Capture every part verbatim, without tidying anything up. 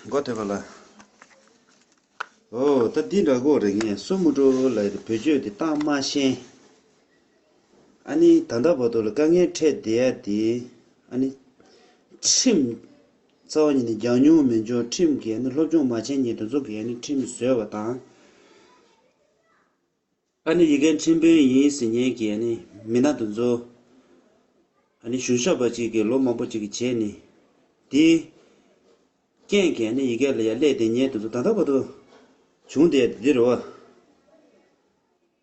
མགོ་ཐོས་པ་ལ། ཨོ་ད་འདི་འདྲ་གོ་རེ་ངས་སུ་མུ་ཏྲོ་ལ་བེད་སྤྱོད་དེ་བཏང་མ་ཤེས། ཨ་ནི་ད་ལྟ་བར་དུ་ལ་དཀའ་ངལ་འཕྲད་བསྡད་ཡ་དེ། ཨ་ནི་ཁྲིམས་རྩ་བ་ཉིད་ནས་རྒྱག་མྱོང་མེད་འཇོག་ཁྲིམས་ཀྱི་ཨ་ནི་སློབ་སྦྱོང་མ་བྱས་མཁན་དེ་ཚོ་གིས་ཨ་ནི་ཁྲིམས་བཟོས་པ་དང་། ཨ་ནི་ཡི་གེ་ཁྲིམས་དཔོན་ཡིན་ཟེར་མཁན་གྱི་ཨ་ནི་མི་སྣ་དེ་ཚོ། ཨ་ནི་གཞུང་ཞབས་པ་གཅིག་གིས་ལོ་མང་པོ་གཅིག་གི་བྱས་ནས་དེའི་རྐྱེན་གྱིས་ཨ་ནི་ཡི་གེ་ལ་ཡ་སླེབས་བསྡད་མཁན་དེ་ཚོ་ད་ལྟ་བར་དུ་བྱུང་བསྡད་ཡ་དེ་འདི་རེད་བ།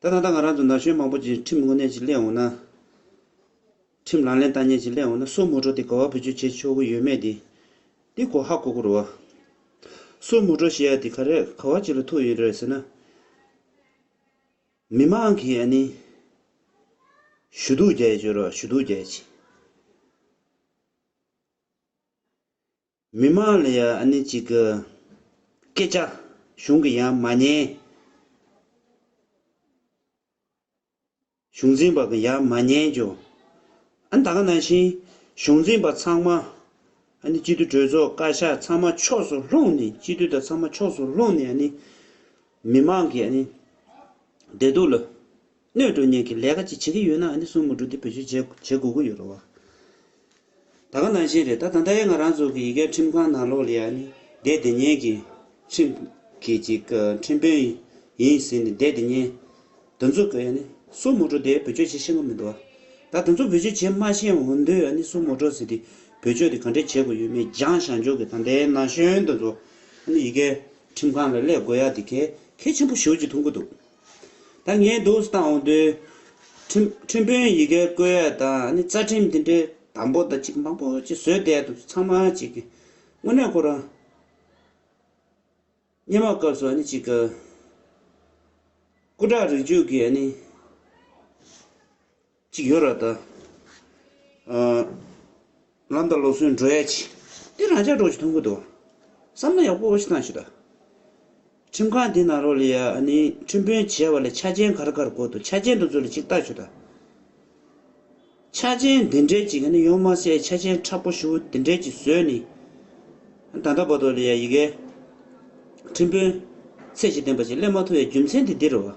ད་ད་ལྟ་ང་རང་ཚོ་ན་གཞོན་མང་པོ་ཅིག་ཁྲིམས་དངོས་གནས་ཅིག་སླེབས་འོང་ན། ཁྲིམས་ལག་ལེན་བསྟར་མཁན་ཅིག་སླེབས་འོང་ན་སུ་མུ་ཏྲོ་དེ་ག་བ་བེད་སྤྱོད་བྱེད་ཆོག་གི་ཡོད་མེད་དེ། དེ་གོ་ཧ་གོ་དགོས་རེད་བ། སུ་མུ་ཏྲོ་ཞེས་ཡ་དེ་ག་རེ་ག་བ་ཅིག་ལ་ཐུག་ཡོད་རེད་ཟེར་ན། མི་མང་གིས་ཨ་ནི་ཞུ་གཏུག་རྒྱག་ཡ་ཅིག་ཡོད་རེད་བ། ཞུ་གཏུག་རྒྱག་ཡ་ཅིག་མི་མང་ལ་ཡ་ཨ་ནི་ཅིག་གི་སྐད་ཆ་གཞུང་གི་ཡ་མ་ཉན། གཞུང་འཛིན་པ་གི་ཡ་མ་ཉན་རྒྱུ། ཨ་ནི་ད་ག་ནང་བཞིན་གཞུང་འཛིན་པ་ཚང་མ་ཨ་ནི་སྤྱི་འཐུས་གྲོས་ཚོགས་བཀའ་ཤག་ཚང་མ་ཕྱོགས་སུ་ལྷུང་ནས། སྤྱི་འཐུས་དང་ཚང་མ་ཕྱོགས་སུ་ལྷུང་ནས་ཨ་ནི་མི་མང་གིས་ཨ་ནི་བདེ་སྡུག་ལ་གནོད་འགྲོ་མཁན་གྱི་ལས་ཀ་ཅིག་བྱེད་ཀྱི་ཡོད་ན་ཨ་ནི་སུ་མུ་ཏྲོ་དེ་བེད་སྤྱོད་བྱེད་བྱེད་དགོས་ཀྱི་ཡོད་རེད་བ། ད་ག་ནང་བཞིན་རེད། ད་ད་ལྟ་ཡང་ང་རང་ཚོ་གི་ཡི་གེ་ཁྲིམས་ཁང་ནང་ལོགས་ལ་ཡ་ནི་བསྡད་བསྡད་མཁན་གྱི་ཁྲིམས་ཀྱི་ཅིག་ཁྲིམས་དཔོན་ཡིན་ཟེར་ནས་བསྡད་བསྡད་མཁན་དེ་ཚོ་གི་ཡ་ནི་སུ་མུ་ཏྲོ་དེ་བེད་སྤྱོད་བྱེད་ཤེས་ཀྱི་མི་འདུག་བ། ད་དེ་ཚོ་བེད་སྤྱོད་བྱེད་མ་ཤེས་འོང་དུས་ཡ་ནི་སུ་མུ་ཏྲོ་ཟེར་དེ་བེད་སྤྱོད་དེ་ག་འདྲས་བྱེད་དགོས་ཡོད་མེད་སྦྱང་བཞག་འཇོག་གི། ད་ལྟའི་ན་གཞོན་དེ་ཚོ་ཡ་ནི་ཡི་གེ་ཁྲིམས་ཁང་ལ་སླེབས་དགོས་ཡ་དེ་གལ་གལ་ཆེན་པོ་ཞེ་པོ་ཅིག་མཐོང་གི་འདུག་ད་ངས་འདུག་སེ་བཏང་འོང་དུས། ཁྲིམས་ཁྲིམས་དཔོན་ཡི་གེ་བཀོད་ཡ་དང་ནི་རྩ་ཁྲིམས་འདི་འདྲའི་དམ་པོ་དང་ཅིག་མང་པོ་ཅིག་བཟོས་བསྡད་འདུག་ཚང་མ་ཅིག་གི་དངོས་གནས་ཁོ་རང་སྔོན་མ་སྐབས་སུ་ནི་ཅིག་གི་སྐུ་དྲག་རིགས་རྒྱུད་ཀྱི་ནི་ཅིག་ཡོད་ར་ད། ཨ། ལམ་དང་ལུགས་སྲོལ་འགྲོ་ཡ་ཅིག་དེ་རང་འཇགས་འགྲོ་ཞིག་མཐོང་གི་འདུག་བསམ་བློ་ཡག་པོ་ཞིག་བཏང་ཞིག་ད། ཁྲིམས་ཁང་འདི་ནང་ལོགས་ལ་ཡ་ཨ་ནི་ཁྲིམས་དཔོན་བྱས་པ་ལ་ཆ་རྐྱེན་ག་རེ་ག་རེ་དགོས་འདུག་ཆ་རྐྱེན་དེ་ཚོ་ལ་ཅིག་ལྟ་ཞིག་ད། ཆ་རྐྱེན་འདི་འདྲའི་ཅིག་ཨ་ནི་ཡོང་མ་སྲིད་ཆ་རྐྱེན་མཁྲེགས་པོ་ཞེ་པོ་འདི་འདྲའི་ཅིག་བཟོས་ནས། ད་ལྟ་བར་དུ་ལ་ཡ་ཡི་གེ་ཁྲིམས་དཔོན་ཚད་གཞི་ལྡན་པ་ཅིག་སླེབས་མ་ཐུབ་ཡ་རྒྱུ་མཚན་དེ་འདི་རེད་བ།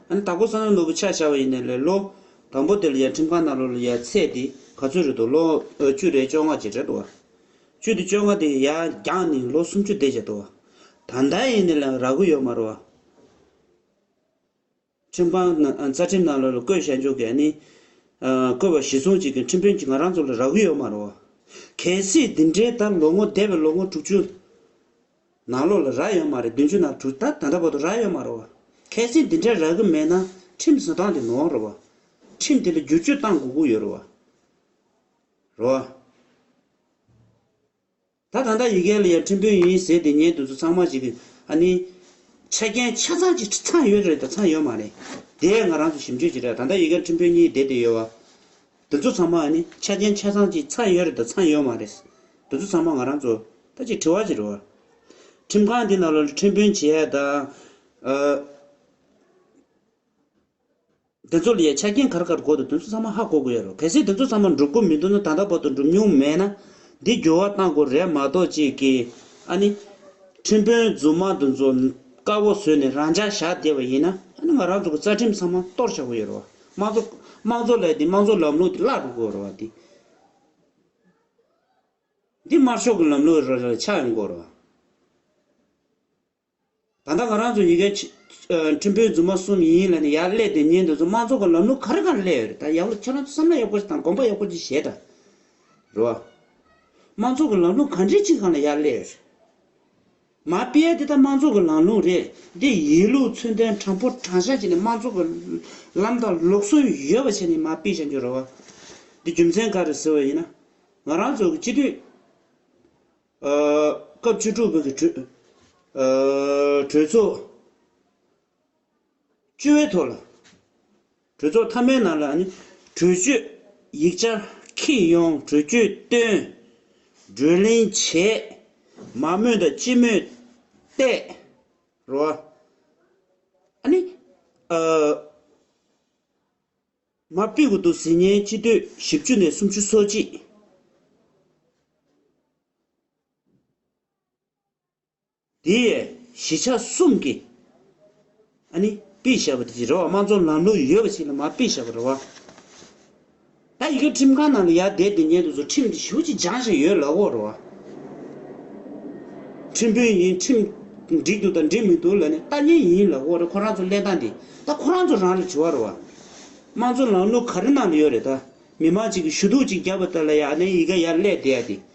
ཨ་ནི་དྭགས་པོ་བསམ་གྲུབ་ནོར་བུ་ཆ་བཞག་པ་ཡིན་ནའི་ལས་ལོ་དང་པོ་དེ་ལ་ཡ་ཁྲིམས་ཁང་ནང་ལོགས་ལ་ཡ་ཚད་དེ་ག་ཚོད་རེད་འདུག་ལོ་ཨ་བཅུ་རེ་བཅོ་ལྔ་ཅིག་རེད་འདུག་བ། བཅུ་དེ་བཅོ་ལྔ་དེ་ཡར་བརྒྱངས་ནས་ལོ་སུམ་ཅུ་བསྡད་བཞག་འདུག་བ། ད་ལྟ་ཡིན་ནའི་ལས་རག་གི་ཡོད་མ་རེད་བ། ཁྲིམས་ཁང་ནང་རྩ་ཁྲིམས་ནང་ལོགས་ལ་བཀོད་བཞག་འཇོག་གི་ཨ་ནི། ཨ། བཀོད་པ་གཞིར་བཟུང་བྱེད་མཁན་ཁྲིམས་དཔོན་གྱི་ང་རང་ཚོ་ལ་རག་གི་ཡོད་མ་རེད་བ། གལ་སྲིད་འདི་འདྲའི་ད་ལོ་ངོ་འདས་པའི་ལོ་ངོ་དྲུག་ཅུ་ནང་ལོགས་ལ་རག་ཡོད་མ་རེད། བདུན་ཅུ་ནང་དྲུག་ད་ད་ལྟ་བར་དུ་རག་ཡོད་མ་རེད་བ། གལ་སྲིད་འདི་འདྲའི་རག་གི་མེད་ན་ཁྲིམས་བཟོ་སྟངས་དེ་ནོར་རེད་བ། ཁྲིམས་དེ་ལ་བསྒྱུར་བཅོས་བཏང་དགོས་ཀྱི་ཡོད་རེད་བ། རེད་བ། ད་ད་ལྟ་ཡི་གེ་ལ་ཡ་ཁྲིམས་དཔོན་ཡིན་ཟེར་དེ་ཉན་དུས་ཚོ་ཚང་མ་ཞིག་གིས་ཨ་ནི། ཆ་རྐྱེན་ཆ་ཚང་ཅིག་ཚང་ཡོད་རེད་དང་ཚང་ཡོད་མ་རེད། དེ་ང་རང་ཚོ་ཞིབ་འཇུག་བྱེད་རེད། ད་ལྟ་ཡི་གེ་ཁྲིམས་དཔོན་གཉིས་བསྡད་དེ་ཡོད་བ། དེ་ཚོ་ཚང་མ་ཨ་ནི་ཆ་རྐྱེན་ཆ་ཚང་ཅིག་ཚང་ཡོད་རེད་དང་ཚང་ཡོད་མ་རེད། དེ་ཚོ་ཚང་མ་ང་རང་ཚོ་ད་ཅིག་དྲི་བ་ཅིག་རེད་བ། ཁྲིམས་ཁང་འདི་ནང་ལ་ཁྲིམས་དཔོན་བྱེད་ཡ་དང་། ཨ། དེ་ཚོ་ལ་ཡ་ཆ་རྐྱེན་ག་རེ་ག་རེ་དགོས་འདུག་དེ་ཚོ་ཚང་མ་ཧ་གོ་དགོས་ཡ་རོ། གལ་སྲིད་དེ་ཚོ་ཚང་མ་འགྲུབ་ཀྱི་མི་འདུག་ན། ད་ལྟ་བར་དུ་འགྲུབ་མྱོང་མེད་ན། འདི་འགྱུར་བ་གཏང་དགོས་རེད་མ་གཏོགས་ཅིག་གི། ཨ་ནི། ཁྲིམས་དཔོན་རྫུན་མ་དེ་ཚོ་དཀར་པོ་བཟོས་ནས་རང་འཇགས་བཞག་བསྡད་པ་ཡིན་ན། ཨ་ནི་ང་རང་ཚོ་གི་རྩ་ཁྲིམས་ཚང་མ་གཏོར་བཞག་དགོས་ཡ་རོ། དམངས་གཙོ་དམངས་གཙོ་ལབ་དེ་དམངས་གཙོ་ལམ་ལུགས་དེ་བརླག་འགྲོ་དགོས་རོ་བ་དེ། འདི་དམར་ཤོག་གི་ལམ་ལུགས་ར་ར་ཆགས་ཡོང་དགོས་རོ། ད་ལྟ་ང་རང་ཚོ་ཡི་གེ་ཆ་ཨ་ཁྲིམས་དཔོན་རྫུན་མ་གསུམ་ཡིན་ལབ་ནས་ཡར་སླེབས་དེ་ཉན་དུས་ཚོ་དམངས་གཙོ་གི་ལམ་ལུགས་ག་རེ་ག་རེ་སླེབས་ཡོད་རེད། ད་ཡག་པོ་ཁྱེད་རང་ཚོ་བསམ་བློ་ཡག་པོ་ཞིག་དང་དགོངས་པ་ཡག་པོ་ཅིག་བཞེས་དང་། རེད་བ། དམངས་གཙོ་གི་ལམ་ལུགས་ག་འདྲས་ཅིག་སྒང་ལ་ཡར་སླེབས་ཡོད་རེད། མར་ཕུད་ཡ་འདི་ད་དམངས་གཙོ་གི་ལམ་ལུགས་རེད། འདི་ཡིན་ལུགས་ཚུལ་ལྡན་དྲང་པོ་དྲང་བཞག་བྱས་ནས་དམངས་གཙོ་གི་ལམ་དང་ལུགས་སྲོལ་ཡོད་པ་བྱས་ནས་མར་ཕུད་བཞག་རྒྱུ་རེད་བ། འདི་རྒྱུ་མཚན་ག་རེ་ཟེར་བ་ཡིན་ན། ང་རང་ཚོ་གི་སྤྱི་འཐུས། ཨ། སྐབས་བཅུ་དྲུག་པའི་གི་གྲོས། ཨ། གྲོས་ཚོགས་བཅུ་པའི་ཐོག་ལ། གྲོས་ཚོགས་མཐའ་མའི་ནང་ལ་ནི་གྲོས་ཆོད་ཡིག་ཆ་འཁྱེར་ཡོང་། གྲོས་ཆོད་བཏོན། བགྲོ་གླེང་བྱས། མང་མོས་དང་སྤྱི་མོས་བལྟས། རོ། ཨ་ནི། ཨ། མར་ཕུད་དགོས་འདུག་ཟེར་མཁན་སྤྱི་འཐུས་བཞི་བཅུ་ནས་སུམ་ཅུ་སོ་གཅིག། དེ་ཡས་གཞིས་ཆགས་གསུམ་གྱི་ཨ་ནི་ཕུད་བཞག་པ་དེ་ཅིག་རེད་བ། དམངས་གཙོ་ལམ་ལུགས་ཡོད་པ་ཞིག་ལ་མར་ཕུད་བཞག་པ་རེད་བ། ད་ཡི་གེ་ཁྲིམས་ཁང་ནང་ལ་ཡར་བསྡད་དེ་ཉན་དུས་ཚོ་ཁྲིམས་དེ་ཞེ་པོ་ཅིག་སྦྱངས་བཞག་ཡོད་ལབ་ཀྱི་ཡོད་རེད་བ། ཁྲིམས་དཔོན་ཡིན། ཁྲིམས་འགྲིག་འདུག་དང་འགྲིག་མི་འདུག་ལབ་ནས་ལྟ་མཁན་ཡིན་ལབ་ཀྱི་ཡོད་རེད། ཁོ་རང་ཚོ་ལས་སྟངས་དེ་ད་ཁོ་རང་ཚོ་རང་ལ་དྲི་བ་རེད་བ། དམངས་གཙོ་ལམ་ལུགས་ག་རེ་ནང་ལ་ཡོད་རེད། ད་མི་མང་ཅིག་གིས་ཞུ་གཏུག་ཅིག་བརྒྱབ་པ་ལྟར་ལ་ཡ་ཨ་ནི་ཡི་གེ་ཡར་སླེབས་བསྡད་ཡ་དེ།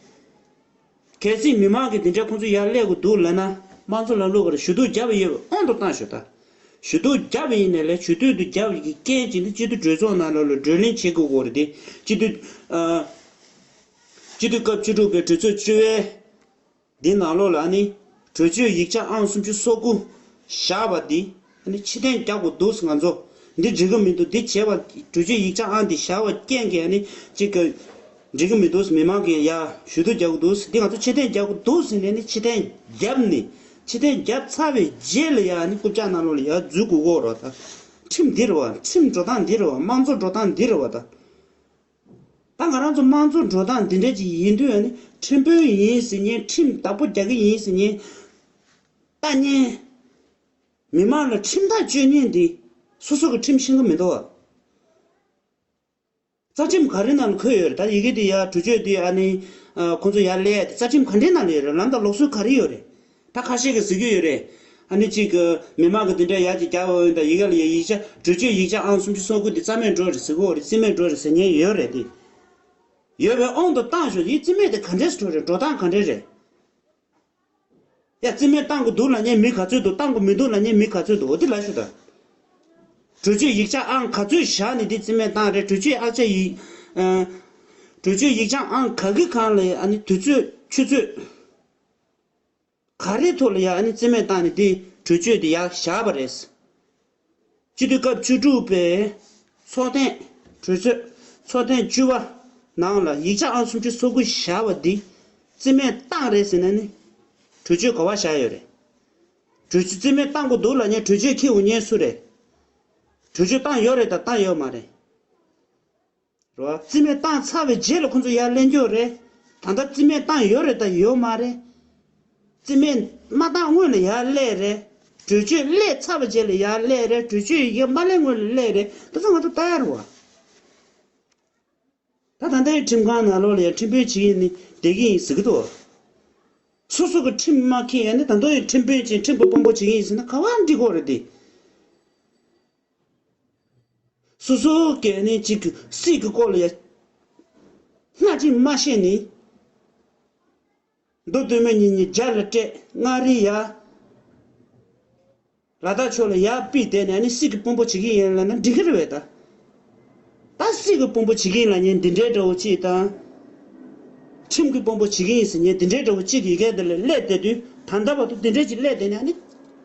གལ་སྲིད་མི་མང་གིས་འདི་འདྲ་ཁོང་ཚོ་ཡར་སླེབས་དགོས་འདུག་ལབ་ན། དམངས་གཙོ་ལམ་ལུགས་ཀྱི་ཞུ་གཏུག་བརྒྱབ་པ་ཡོད་པ་དབང་དུ་བཏང་ཞོག་ད། ཞུ་གཏུག་བརྒྱབ་པ་ཡིན་ནའི་ལས་ཞུ་གཏུག་དེ་བརྒྱབ་པའི་རྐྱེན་གྱིས་ནི་སྤྱི་འཐུས་གྲོས་ཚོགས་ནང་ལོགས་ལ་བགྲོ་གླེང་བྱེད་དགོས་ཀྱི་ཡོད་རེད་དེ། སྤྱི་འཐུས་ཨ། སྤྱི་འཐུས་སྐབས་བཅུ་དྲུག་པའི་གྲོས་ཚོགས་བཅུ་པའི་འདི་ནང་ལོགས་ལ་ཨ་ནི་གྲོས་ཆོད་ཡིག་ཆ་ཨང་སུམ་ཅུ་སོ་དགུ་བཞག་པ་འདི་ཨ་ནི་ཕྱིར་འཐེན་རྒྱག་དགོས་འདུག་ང་ཚོ། འདི་འགྲིག་གི་མི་འདུག་འདི་བྱས་པ་གྲོས་ཆོད་ཡིག་ཆ་ཨང་འདི་བཞག་པ་རྐྱེན་གྱིས་ཨ་ནི་གཅིག་གི་འགྲིག་གི་མི་འདུག་མི་མང་གིས་ཡ་ཞུ་གཏུག་རྒྱག་དགོས་འདུག་འདི་ང་ཚོ་ཕྱིར་འཐེན་རྒྱག་དགོས་འདུག་ཟེར་ནས་ནི་ཕྱིར་འཐེན་བརྒྱབ་ནས། ཕྱིར་འཐེན་བརྒྱབ་ཚར་བའི་རྗེས་ལ་ཡ་ཨ་ནི་རྐུབ་བཀྱག་ནང་ལོགས་ལ་ཡ་འཛུལ་དགོས་ཀྱི་ཡོད་རེད་བ་ད། ཁྲིམས་འདི་རེད་བ། ཁྲིམས་འགྲོ་སྟངས་འདི་རེད་བ། དམངས་གཙོ་འགྲོ་སྟངས་འདི་རེད་བ་ད། ད་ང་རང་ཚོ་དམངས་གཙོ་འགྲོ་སྟངས་འདི་འདྲ་ཅིག་ཡིན་དུས་ཨ་ནི་ཁྲིམས་དཔོན་ཡིན་ཟེར་མཁན། ཁྲིམས་བདག་པོ་རྒྱག་གི་ཡིན་ཟེར་མཁན། ལྟ་མཁན། མི་མང་ལ་ཁྲིམས་ཐག་གཅོད་མཁན་འདི་སོ་སོ་གི་ཁྲིམས་ཤེས་ཀྱི་མི་འདུག་བ། རྩ་ཁྲིམས་ག་རེ་ནང་ལ་འཁོད་ཡོད་རེད། ད་ཡི་གེ་འདི་ཡ་གྲོས་ཆོད་འདི་ཨ་ནི་ཁོང་ཚོ་ཡར་སླེབས་ཡ་དེ་རྩ་ཁྲིམས་ག་འདྲའི་ནང་ལ་ཡོད་རེད། ལམ་དང་ལུགས་སྲོལ་ག་རེ་ཡོད་རེད། ད་ཁ་ཤས་ཀྱིས་ཟེར་གྱི་ཡོད་རེད། ཨ་ནི་གཅིག་གི་མི་མང་གི་དེ་འདྲ་ཡར་ཅིག་རྒྱག་འོས་ད་ཡི་གེ་ལ་ཡ་ཡིག་ཆ་གྲོས་ཆོད་ཡིག་ཆ་ཨང་སུམ་ཅུ་སོ་དགུ་འདི་རྩ་མེད་འགྲོ་རེད་ཟེར་གྱི་ཡོད་རེད། རྩིས་མེད་འགྲོ་རེད་ཟེར་མཁན་ཡོད་རེད་དེ། ཡོད་པའི་དབང་དུ་བཏང་ཞོག་ཡིན་རྩིས་མེད་དེ་ག་འདྲས་འགྲོ་རེད། འགྲོ་སྟངས་ག་འདྲས་རེད། ཡ་རྩིས་མེད་བཏང་དགོས་འདུག་ལབ་མཁན་མི་ག་ཚོད་འདུག་བཏང་དགོས་མི་འདུག་ལབ་མཁན་མི་ག་ཚོད་འདུག་འོ་དེ་ལབ་ཤོག་ད། གྲོས་ཆོད་ཡིག་ཆ་ཨང་ག་ཚོད་བཞག་ནས་དེ་རྩིས་མེད་བཏང་རེད། གྲོས་ཆོད་ཨ་ཆ་ཡིག་ཨ། གྲོས་ཆོད་ཡིག་ཆ་ཨང་ག་གི་སྒང་ལ་ཨ་ནི་དུས་ཚོད་ཆུ་ཚོད་ག་རེ་ཐོག་ལ་ཡ་ཨ་ནི་རྩིས་མེད་བཏང་ནས་དེ་གྲོས་ཆོད་དེ་ཡར་བཞག་པ་རེད། སྤྱི་འཐུས་སྐབས་བཅུ་དྲུག་པའི་ཚོགས་ཐེངས་གྲོས་ཚོགས་ཚོགས་ཐེངས་བཅུ་པ་ནང་ལ་ཡིག་ཆ་ཨང་སུམ་ཅུ་སོ་དགུ་བཞག་པ་འདི་རྩིས་མེད་བཏང་རེད་ཟེར་ན་ནི། གྲོས་ཆོད་ག་པར་བཞག་ཡོད་རེད། གྲོས་ཆོད་རྩིས་མེད་བཏང་དགོས་འདུག་ལབ་མཁན་གྲོས་ཆོད་འཁྱེར་འོང་མཁན་སུ་རེད། གྲོས་ཆོད་བཏང་ཡོད་རེད་དང་བཏང་ཡོད་མ་རེད། རེད་བ། རྩིས་མེད་བཏང་ཚར་བའི་རྗེས་ལ་ཁོང་ཚོ་ཡར་གླེང་རྒྱུ་རེད། ད་ལྟ་རྩིས་མེད་བཏང་ཡོད་རེད་དང་ཡོད་མ་རེད། རྩིས་མེད་མ་བཏང་སྔོན་ལ་ཡར་སླེབས་རེད། གྲོས་ཆོད་སླེབས་ཚར་བའི་རྗེས་ལ་ཡར་སླེབས་རེད། གྲོས་ཆོད་ཡི་གེ་མ་སླེབས་སྔོན་ལ་སླེབས་རེད། དེ་ཚོ་ང་ཚོ་ལྟ་ཡ་རེད་བ། ད་ད་ལྟའི་ཁྲིམས་ཁང་ནང་ལོགས་ལ་ཡང་ཁྲིམས་དཔོན་བྱེད་ཀྱི་ཡིན་ནི་བསྡད་ཀྱི་ཡིན་ཟེར་གྱི་འདུག་སོ་སོ་གི་ཁྲིམས་མ་འཁྱེར་ཡ་ནི་ད་དུང་ཡང་ཁྲིམས་དཔོན་བྱེད་ཁྲིམས་ཀྱི་དཔོན་པོ་བྱེད་ཀྱི་ཡིན་ཟེར་ན་ག་པར་འགྲིག་གི་རེད་དེ། སོ་སོ་གིས་ནི་གཅིག་གི་སྲིད་ཀྱི་སྐོར་ལ་ཡ་སྔ་ཕྱི་མ་ཤེས་ནི། མདོ་སྟོད་སྨད་གཉིས་གཉིས་རྒྱ་ལ་སྤྲད། མངའ་རིས་ཡ། ལ་དྭགས་ཕྱོགས་ལ་ཡར་ཕུད་བསྡད་ནས་ནི་སྲིད་ཀྱི་དཔོན་པོ་བྱེད་ཀྱི་ཡིན་ལབ་ན་འགྲིག་གི་རེད་བས་ད། ད་སྲིད་ཀྱི་དཔོན་པོ་བྱེད་ཀྱི་ཡིན་ལབ་མཁན་འདི་འདྲའི་འདྲ་བོ་གཅིག་དང་། ཁྲིམས་ཀྱི་དཔོན་པོ་བྱེད་ཀྱི་ཡིན་ཟེར་མཁན་འདི་འདྲའི་འདྲ་བོ་གཅིག་གི་ཡི་གེ་འདི་ལ་སླེབས་བསྡད་དུས་ད་ལྟ་བར་དུ་འདི་འདྲའི་གཅིག་སླེབས་བསྡད་ནས་ནི།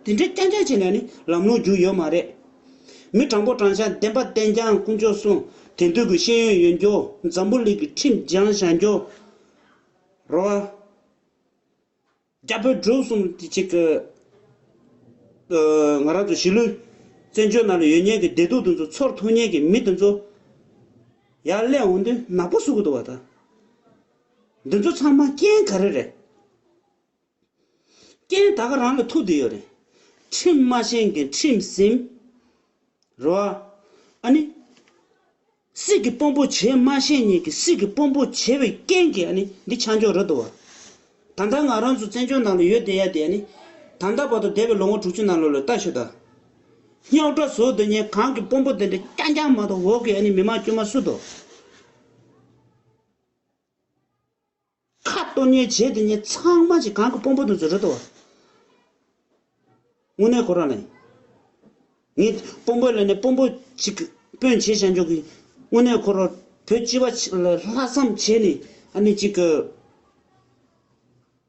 འདི་འདྲའི་རྐྱང་རྐྱང་བྱས་ནས་ནི་ལམ་ལྷོང་རྒྱུ་ཡོད་མ་རེད། མི་དྲང་པོ་དྲང་བཞག་བདེན་པ་བདེན་རྐྱང་དཀོན་མཆོག་གསུམ་དེང་དུས་ཀྱི་ཤེས་ཡོན་ཡོད་རྒྱུ། འཛམ་བུ་གླིང་གི་ཁྲིམས་སྦྱངས་བཞག་རྒྱུ། རེད་བ། རྒྱ་བོད་འབྲུག་གསུམ་དེ་གཅིག་གི། ཨ། ང་རང་ཚོ་གཞིས་ལུས་བཙན་བྱོལ་ནང་ལ་ཡོད་མཁན་གྱི་བདེ་སྡུག་དེ་ཚོ་ཚོར་ཐུབ་མཁན་གྱི་མི་དེ་ཚོ་ཡར་སླེབས་འོང་དུས་ནག་པོ་བཟོ་གི་འདུག་བ་ད། འདི་ཚོ་ཚང་མ་རྐྱེན་ག་རེ་རེད། རྐྱེན་ད་ག་རང་ལ་ཐུག་བསྡད་ཡོད་རེད། ཁྲིམས་མ་ཤེས་མཁན་ཁྲིམས་ཟིན། རེད་བ། ཨ་ནི། སྲིད་ཀྱི་དཔོན་པོ་བྱེད་མ་ཤེས་མཁན་གྱི་སྲིད་ཀྱི་དཔོན་པོ་བྱེད་པའི་རྐྱེན་གྱིས་ཨ་ནི་འདི་ཆགས་འཇོག་རེད་འདུག་བ། ད་ལྟ་ང་རང་ཚོ་བཙན་བྱོལ་ནང་ལ་ཡོད་བསྡད་ཡ་དེ་ཨ་ནི། ད་ལྟ་བར་དུ་འདས་པའི་ལོ་ངོ་དྲུག་ཅུ་ནང་ལོགས་ལ་ལྟ་ཞུ་དང་། རྙོག་དྲ་བཟོ་བསྡད་མཁན་གང་གི་དཔོན་པོ་དེ་འདྲ་རྐྱང་རྐྱང་མ་གཏོགས་འོག་གི་ཨ་ནི་མི་མང་དཀྱུས་མ་སུ་འདུག་ཁ་གཏོར་ཉེས་བྱས་དེ་ཉེས་ཚང་མ་ཅིག་གང་གི་དཔོན་པོ་དེ་ཚོ་རེད་དོ། དངོས་གནས་ཁོ་རང་ལ་ཡིན། ངས་དཔོན་པོ་ལ་ནས་དཔོན་པོ་ཅིག་དཔོན་བྱས་བཞག་འཇོག་གི། དངོས་གནས་ཁོ་རང་བོད་སྤྱི་པ་ལ་ལྷག་བསམ་བྱས་ནས་ཨ་ནི་ཅིག་གི་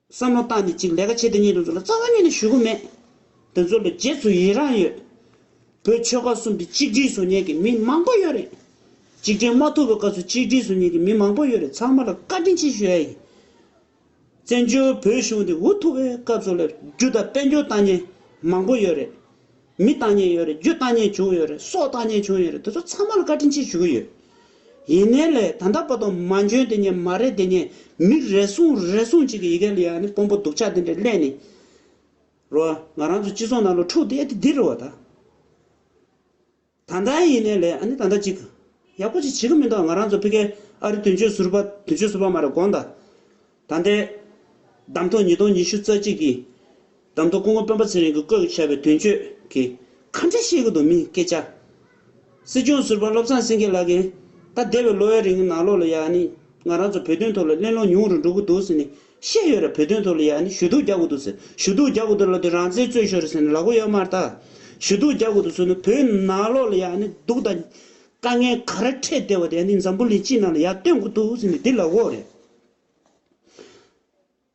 བསམ་བློ་བཏང་ནས་ཅིག་ལས་ཀ་བྱེད་དེ་ཉེས་དེ་ཚོ་ལ་རྩ་བ་ཉིད་ནས་ཞུ་གི་མེད། དེ་ཚོ་ལ་རྗེས་སུ་ཡི་རང་ཡོད། བོད་ཆོལ་ཁ་གསུམ་དེ་གཅིག་སྒྲིལ་བཟོ་མཁན་གྱི་མི་མང་པོ་ཡོད་རེད། གཅིག་སྒྲིལ་མ་ཐུབ་པའི་སྐབས་སུ་གཅིག་སྒྲིལ་བཟོ་མཁན་གྱི་མི་མང་པོ་ཡོད་རེད། ཚང་མ་ལ་བཀའ་དྲིན་ཆེ་ཞུ་ཡ་ཡིན། བཙན་བྱོལ་བོད་གཞུང་དེ་འུ་ཐུག་པའི་སྐབས་སུ་ལ་རྒྱུ་དང་དཔལ་འབྱོར་བཏང་མཁན་མང་པོ་ཡོད་རེད། མི་བཏང་མཁན་ཡོད་རེད། རྒྱུ་བཏང་མཁན་བྱུང་ཡོད་རེད། སྲོག་བཏང་མཁན་བྱུང་ཡོད་རེད། དེ་ཚོ་ཚང་མ་ལ་བཀའ་དྲིན་ཆེ་ཞུ་གི་ཡོད། ཡིན་ནའི་ལས་ད་ལྟ་བར་དུ་མ་འཇོན་དེ་ཉན་མ་རེད་དེ་ཉན་མི་རེ་ཟུང་རེ་ཟུང་ཅིག་གི་ཡི་གེ་ལ་ཡ་ནི་དཔོན་པོ་སྡུག་ཅག་དེ་འདྲ་སླེབས་ནས། རོ། ང་རང་ཚོ་སྤྱི་ཚོགས་ནང་ལ་འཁྲུག་བསྡད་དེ་འདི་རེད་བ་ད། ད་ལྟ་ཡིན་ནའི་ལས་ཨ་ནི་ད་ལྟ་ཅིག་ཡག་པོ་ཅིག་བྱེད་ཀྱི་མི་འདུག་ང་རང་ཚོ་ཕ་གིའི་ཨ་རི་དོན་གཅོད་ཟུར་པ། དོན་གཅོད་ཟུར་པ་མ་རེད་དགོངས་དག་ད་ལྟའི་གདམ་ཐོ་ཉིས་སྟོང་ཉི་ཤུ་རྩ་གཅིག་གི་གདམ་ཐོ་སྐུ་ངོ་སྤེན་པ་ཚེ་རིང་གིས་བསྐོས་བཞག་པའི་དོན་གཅོད་ཀྱིས་ག་འདྲ་བཤད་ཀྱི་འདུག་མི་སྐད་ཆ། སྲིད་སྐྱོང་ཟུར་པ་བློ་བཟང་སེང་གེ་ལགས་ཀྱིས་ད་འདས་པའི་ལོ་ཡ་རིང་གི་ནང་ལོགས་ལ་ཡ་ནི་ང་རང་ཚོ་བོད་དོན་ཐོག་ལ་གླེང་སློང་ཉུང་རུ་འགྲོ་གི་འདུག་ཟེར་ནས་བཤད་ཡོད་རེད། བོད་དོན་ཐོག་ལ་ཡ་ནི་ཞུ་གཏུག་རྒྱག་དགོས་འདུག་ཟེར། ཞུ་གཏུག་རྒྱག་དགོས་འདུག་ལབ་དུས་རང་བཙན་རྩོད་ཤོག་རེད་ཟེར་ནས་ལབ་གི་ཡོད་མ་རེད་ད། ཞུ་གཏུག་རྒྱག་དགོས་འདུག་ཟེར་ནས་བོད་ནང་ལོགས་ལ་ཡ་ནི་སྡུག་དང་དཀའ་ངལ་ག་རེ་འཕྲད་བསྡད་པ་དེ་ནི་འཛམ་བུ་གླིང་སྤྱི་ནང་ལ་ཡ་སྟོན་དགོས་འདུག་ཟེར་ནས་འདི་ལབ་གོ་རེད།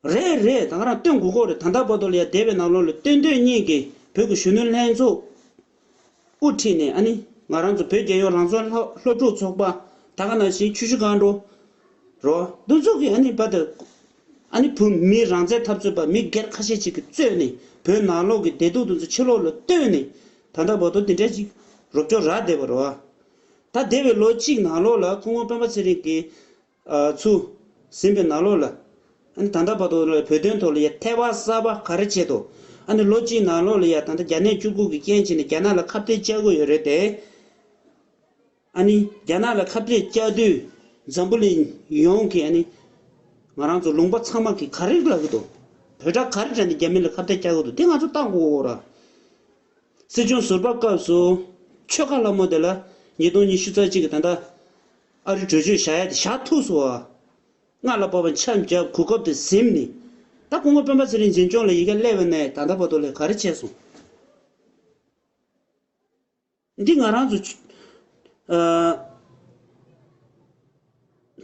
རེད་རེད། ད་ག་རང་སྟོན་དགོས་ཀྱི་རེད། ད་ལྟ་བར་དུ་ལ་ཡ་འདས་པའི་ནང་ལོགས་ལ་སྟོན་འདོད་གཉིས་ཀྱིས་བོད་ཀྱི་གཞོན་ནུ་ལྷན་ཚོགས་དབུ་ཁྲིད་ནས་ཨ་ནི་ང་རང་ཚོ་བོད་རྒྱལ་ཡོངས་རང་བཙན་སློབ་སློབ་ཕྲུག་ཚོགས་པ། ད་ག་ནང་བཞིན་ཆུ་བཞི་སྒང་དྲུག་རོ། འདི་ཚོ་གིས་ཨ་ནི་བར་དུ་ཨ་ནི་བོད་མི་རང་བཙན་འཐབ་རྩོད་པ་མི་སྒེར་ཁ་ཤས་ཅིག་གིས་གཙོས་ནས་བོད་ནང་ལོགས་ཀྱི་བདེ་སྡུག་དེ་ཚོ་ཕྱི་ལོགས་ལ་བཏོན་ནས་ད་ལྟ་བར་དུ་དེ་འདྲ་ཅིག་རོབ་ཅོག་རག་བསྡད་པ་རེད་བ། ད་འདས་པའི་ལོ་གཅིག་ནང་ལོགས་ལ་སྐུ་ངོ་སྤེན་པ་ཚེ་རིང་གིས་ཨ་ཚུར་ཟིན་པའི་ནང་ལོགས་ལ་ཨ་ནི་ད་ལྟ་བར་དུ་ལ་བོད་དོན་ཐོག་ལ་ཡ་ཐེ་བ་གསར་པ་ག་རེ་བྱས་འདུག་ཨ་ནི་ལོ་གཅིག་ནང་ལོགས་ལ་ཡ་ད་ལྟ་རྒྱ་ནད་བཅུ་དགུ་གི་རྐྱེན་བྱས་ནས་རྒྱ་ནག་ལ་ཁ་གཏད་བཅག་གི་ཡོད་རེད་དེ། ཨ་ནི་རྒྱ་ནག་ལ་ཁ་གཏད་བཅག་དུས་འཛམ་བུ་གླིང་ཡོངས་ཀྱིས་ཨ་ནི་ང་རང་ཚོ་ལུང་པ་ཚང་མ་གིས་ག་རེ་ལབ་ཀྱི་འདུག་བོད་ཁྲག་ག་རེ་དྲངས་ནས་རྒྱ་མི་ལ་ཁ་གཏད་བཅག་གི་འདུག་དེ་ང་ཚོ་བལྟ་དགོས་ར། སྲིད་སྐྱོང་ཟུར་པ་སྐབས་སུ་ཆོལ་ཁ་ལྷ་མོ་དེ་ལ་ཉིས་སྟོང་ཉི་ཤུ་རྩ་གཅིག་གི་ད་ལྟ་ཨ་རི་གྲོས་ཆོད་བཞག་ཡ་དེ་བཞག་ཐུབ་སོང་བ། སྔ་ལ་བབས་པ་ཆམ་བརྒྱབ་གོ་སྐབས་དེ་ཟིན་ནས་ད་སྐུ་ངོ་སྤེན་པ་ཚེ་རིང་འཛིན་སྐྱོང་ལ་ཡི་གེ་སླེབས་པ་ནས་ད་ལྟ་བར་དུ་ལ་ག་རེ་བྱས་སོང་། འདི་ང་རང་ཚོ་ཨ་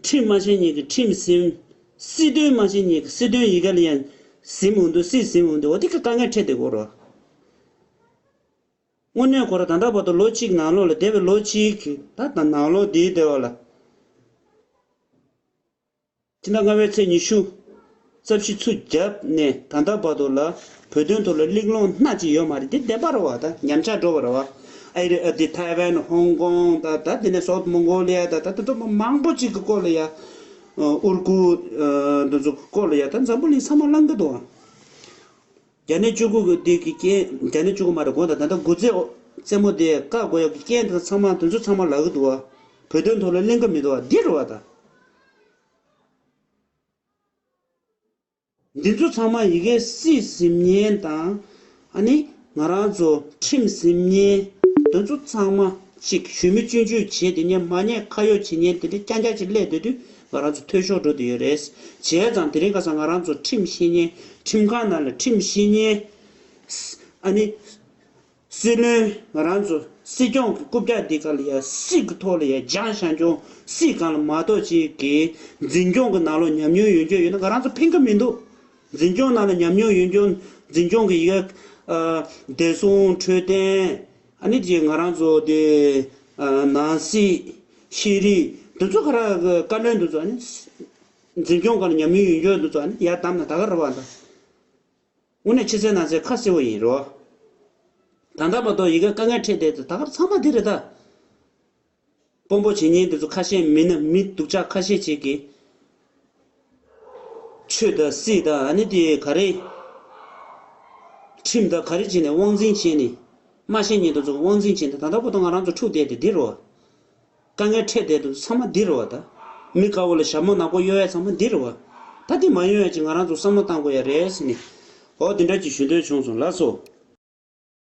ཁྲིམས་མ་ཤེས་མཁན་གྱི་ཁྲིམས་ཟིན། སྲིད་དོན་མ་ཤེས་མཁན་གྱི་སྲིད་དོན་ཡི་གེ་ལ་ཡང་ཟིན་འོང་དུས་སྲིད་ཟིན་འོང་དུས་འོ་དེ་ག་དཀའ་ངལ་འཕྲད་བསྡད་ཀྱི་ཡོད་རེད། དངོས་གནས་ཁོ་རང་ད་ལྟ་བར་དུ་ལོ་གཅིག་ནང་ལོགས་ལ་འདས་པའི་ལོ་གཅིག་གི་ད་ད་ནང་ལོགས་འདིའི་འདས་པ་ལ། ཕྱི་ཟླ་ལྔ་པའི་ཚེས་ཉི་ཤུ་རྩ་བཞི་ཚུར་བརྒྱབ་ནས་ད་ལྟ་བར་དུ་ལ་བོད་དོན་ཐོག་ལ་གླེང་སློང་སྣ་གཅིག་ཡོད་མ་རེད། འདི་བདེན་པ་རེད་བ། ད་ཉམས་ཆག་འགྲོ་བ་རེད་བ། ཨ་རི་ཨ་དེ་ཐའེ་ཝན་ཧོང་ཀོང་ད་ད་དེ་ནས་སོག་མོང་གོ་ལི་ཡ་ད་ད་ད་ད་མང་པོ་གཅིག་གི་སྐོར་ལ་ཡ། ཨུར་ཀུ་འདི་ཚོ་སྐོར་ལ་ཡ་ད་འཛམ་བུ་གླིང་ཚང་མ་གླེང་གི་འདུག་རྒྱ་ནད་བཅུ་དགུ་གི་དེ་གི་རྐྱེན། རྒྱ་ནད་བཅུ་དགུ་མ་རེད་དགོངས་དག་ད་ལྟ་དགུ་རྩེ་རྩེད་མོ་དེ་བཀག་དགོས་ཡག་གི་རྐྱེན་དེ་ཚང་མ་དེ་ཚོ་ཚང་མ་ལབ་གི་འདུག་བ། བོད་དོན་ཐོག་ལ་གླེང་གི་མི་འདུག་བ། འདི་རེད་བ་ད། འདི་ཚོ་ཚང་མ་ཡི་གེ་སྲིད་ཟིན་མཁན་དང་། ཨ་ནི་ང་རང་ཚོ་ཁྲིམས་ཟིན་མཁན་དེ་ཚོ་ཚང་མ་ཅིག་ཞུ་མི་སྐྱོན་བརྗོད་བྱེད་དེ་ཉན་མ་ཉན་ཁ་གཡོག་བྱེད་མཁན་དེ་འདྲ་རྐྱང་རྐྱང་ཅིག་སླེབས་སྡོད་དུས་ང་རང་ཚོ་འཐུས་ཤོར་འགྲོ་དུ་ཡོད་རེད། བྱས་ཙང་དེ་རིང་ཁ་སང་ང་རང་ཚོ་ཁྲིམས་ཤེས་མཁན་ཁྲིམས་ཁང་ནང་ལ་ཁྲིམས་ཤེས་མཁན་ཨ་ནི། སྲིད་བློན་ང་རང་ཚོ་སྲིད་སྐྱོང་གི་རྐུབ་བཀྱག་འདི་ག་ལ་ཡ་སྲིད་ཀྱི་ཐོག་ལ་ཡ་སྦྱང་བྱ་འཇོག་སྲིད་གང་ལ་མ་གཏོགས་ཅིག་གི་འཛིན་སྐྱོང་གི་ནང་ལོགས་ཉམས་མྱོང་ཡོད་རྒྱུ་ཡོད་ན་ང་རང་ཚོ་ཕན་གི་མི་འདུག་འཛིན་སྐྱོང་ནང་ལ་ཉམས་མྱོང་ཡོད་རྒྱུ་འཛིན་སྐྱོང་གི་ཡ་བདེ་སྲུང་འཕྲོད་བསྟེན་ཨ་ནི་ཅིག་ང་རང་ཚོ་དེ་ནང་སྲིད་ཤེས་རིག་འདི་ཚོ་ག་ར་བཀའ་བློན་འདི་ཚོ་ཨ་ནི་འཛིན་སྐྱོང་གང་ལ་ཉམས་མྱོང་ཡོད་རྒྱུ་འདི་ཚོ་ཨ་ནི་ཡར་བདམས་ན་ད་ག་རེད་བ་ད། དངོས་གནས་ཕྱི་གསལ་ནང་གསལ་ཁ་གསལ་བོ་ཡིན་རོ། ད་ལྟ་བར་དུ་ཡི་གེ་དཀའ་ངལ་འཕྲད་བསྡད་དེ་ད་གར་ཚང་མ་འདི་རེད་ད། དཔོན་པོ་བྱེད་མཁན་དེ་ཚོ་ཁ་ཤས་མི་ན་མི་སྡུག་ཅག་ཁ་ཤས་ཅིག་གིས་ཆོས་དང་སྲིད་དང་ཨ་ནི་དེ་ག་རེ་ཁྲིམས་དང་ག་རེ་བྱས་ནས་དབང་འཛིན་བྱས་ནས་མ་ཤེས་མཁན་དེ་ཚོ་དབང་འཛིན་བྱས་ནས་ད་ལྟ་བར་དུ་ང་རང་ཚོ་འཁྲུག་བསྡད་དེ་འདི་རོ། དཀའ་ངལ་འཕྲད་བསྡད་འདུག་ཚང་མ་འདི་རེད་བ་ད། མི་དཀར་པོ་ལ་ཞྭ་མོ་ནག་པོ་གཡོག་ཡ་ཚང་མ་འདི་རེད་བ། ད་འདི་མ་ཡོང་ཡ་ཅིག་ང་རང་ཚོ་བསམ་བློ་བཏང་དགོས་ཡ་རེད་ཟེར་ནས། འོ་འདི་འདྲ་ཅིག་ཞུ་འདོད་བྱུང་སོང་ལགས་སོ།